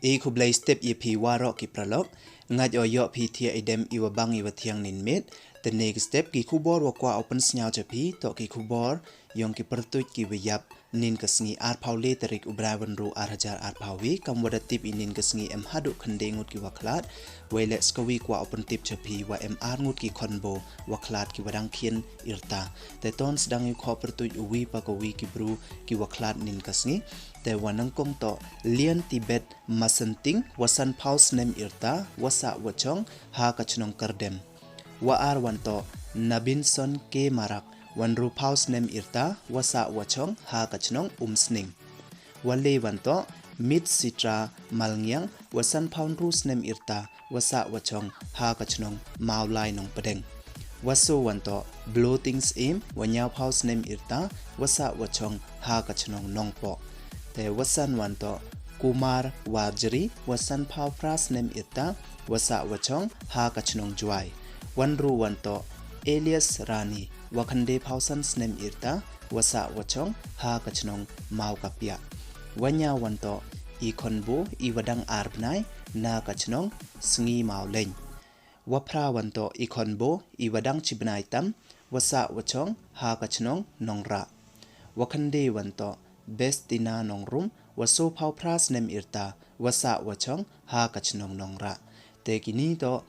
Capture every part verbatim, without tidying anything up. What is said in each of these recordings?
I khublei step ya phi waroh ki paralok, ngait o yoh phi thiah i dem i wa bang i wa thiang nin miet. Te ne ki step ki khubor wa kwah o pynsnyaw cha phi, toh ki khubor yong ki pyrtuit ki wa yap nin ka sngi arphaw le tarik u bnai wa ynru ar hajar arphaw wi. Kam wa da tip i nin ka sngi em haduh khyndai ngut ki wa khlad, wei le ska wi kwah o pyntip cha phi wa em ar ngut ki khonbo wa khlad ki wa dang khian i rta. Te ton sdang i u khoh pyrtuit u wi pa ka wi ki bru ki wa khlad nin ka sngi. Te wa nyngkong toh Lian Tibet Masanting, wa sanphaw snem i rta, wa sah wa chong ha ka chnong Kyrdem. Wa ar wan toh Nabinson K Marak, wa ynruphaw snem i rta, wa sah wa chong ha ka chnong Umsning. Wa le wan toh Mit Sitra Malngiang, wa sanphaw ynru snem i rta, wa sah wa chong ha ka chnong Mawlai Nongpdeng. Wa so wan toh Bloting Syiem, wa ynñiawphaw snem i rta, wa sah wa chong ha ka chnong Nongpoh. Te wa san wan toh Kumar Warjri, wa sanphaw phra snem i rta, wa sah wa chong ha ka chnong Jwai. Wa ynru wan toh Elias Rani, wa khyndaiphaw san snem i rta, wa sah wa chong ha ka chnong Mawkapiah. Wa ynñiaw wan toh i khonbo i wa dang ar bnai na ka chnong Sngi Mawleiñ. Wa phra wan toh i khonbo i wa dang chi bnai tam, wa sah wa chong ha ka chnong Nongrah. Wa khyndai wan toh Bestina Nongrum, wa sophaw phra snem i rta, wa sah wa chong ha ka chnong Nongrah. Te kini toh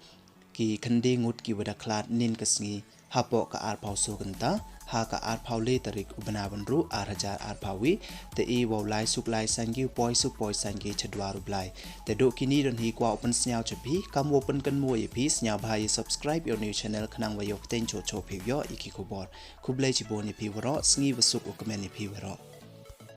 ki khyndai ngut ki wa da khlad nin ka sngi hapoh ka arphaw so kynta ha ka arphaw le tarik u bnai wa ynru ar hajar arphaw wi. Te i wow lai suk lai sanggi, u poi suk poi sanggi cha dwar u Blai. Te duh kini don hi kwah o pynsnyaw cha phi. Kam wow pynkynmaw ya phi, snyawbha ya subscribe ya u new channel khnang wa yoh pteng choh choh phi yoh ya ki khubor. Khublei chibun ya phi waroh, sngi wa suk u kmen ya phi waroh.